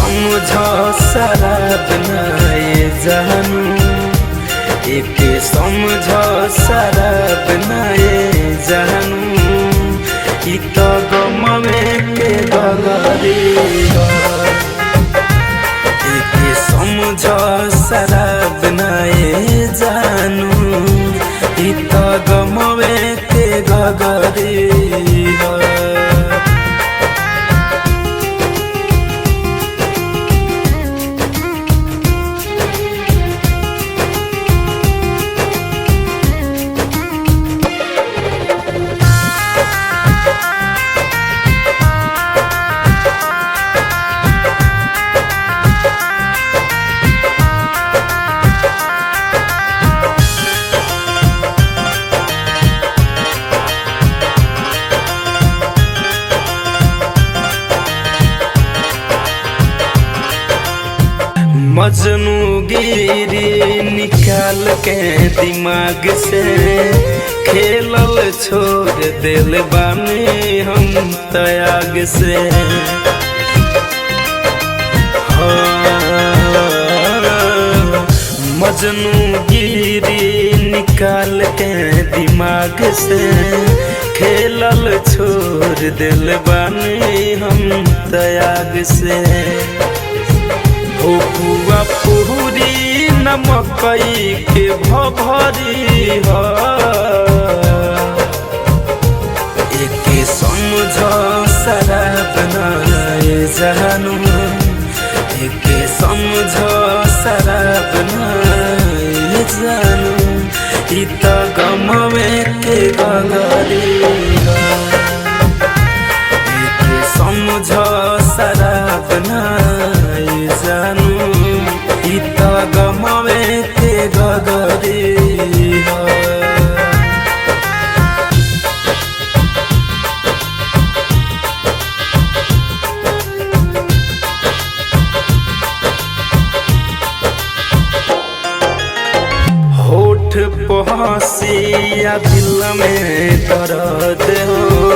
समझ शराब नाए जानू, एके समझ शराब नाए जानू, इ त गमवे के गगरी ह। एके समझ शराब नाए जानू, इ त गमवे के गगरी ह। मजनू गिरी निकाल के दिमाग से, खेलल छोड़ दिल बानी हम तयाग से। हाँ, मजनू गिरी निकाल के दिमाग से, खेलल छोड़ दिल बानी हम तयाग से। हो पुआ पूरी नमकई के भभरी ह। एके समझ शराब नाए जानू, एके समझ शराब नाए जानू, इ त गमवे के गगरी ह। एके समझ शराब नाए जानू, इ त गमवे के गगरी ह। होठ पहसिया दिल में दर्द हो,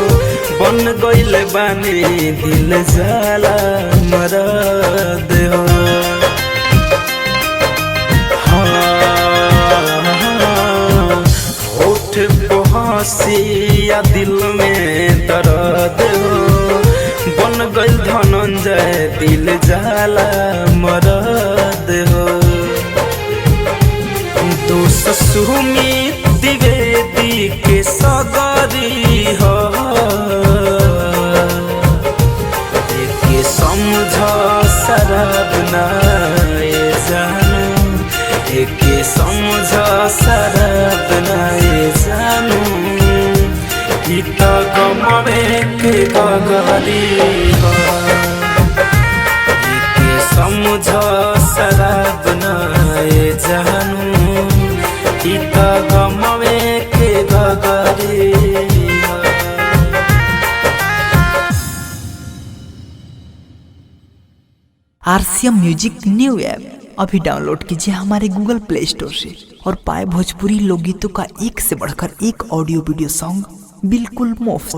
बन गइल बानी दिल जाला मरद हो। हाँ, होठ पहसिया दिल में दर्द हो, बन गइल धनंजय दिल जाला मरद हो। दोष सुमित द्विवेदी के सगरी हो, एके समझ शराब नाए जानू, एके समझ शराब नाए जानू, इ त गमवे के गगरी ह। एके समझ शराब नाए जानू, इ त गमवे के गगरी ह। आरसीएम म्यूजिक न्यू ऐप अभी डाउनलोड कीजिए हमारे गूगल प्ले स्टोर से और पाए भोजपुरी लोकगीतों का एक से बढ़कर एक ऑडियो वीडियो सॉन्ग बिल्कुल मुफ्त।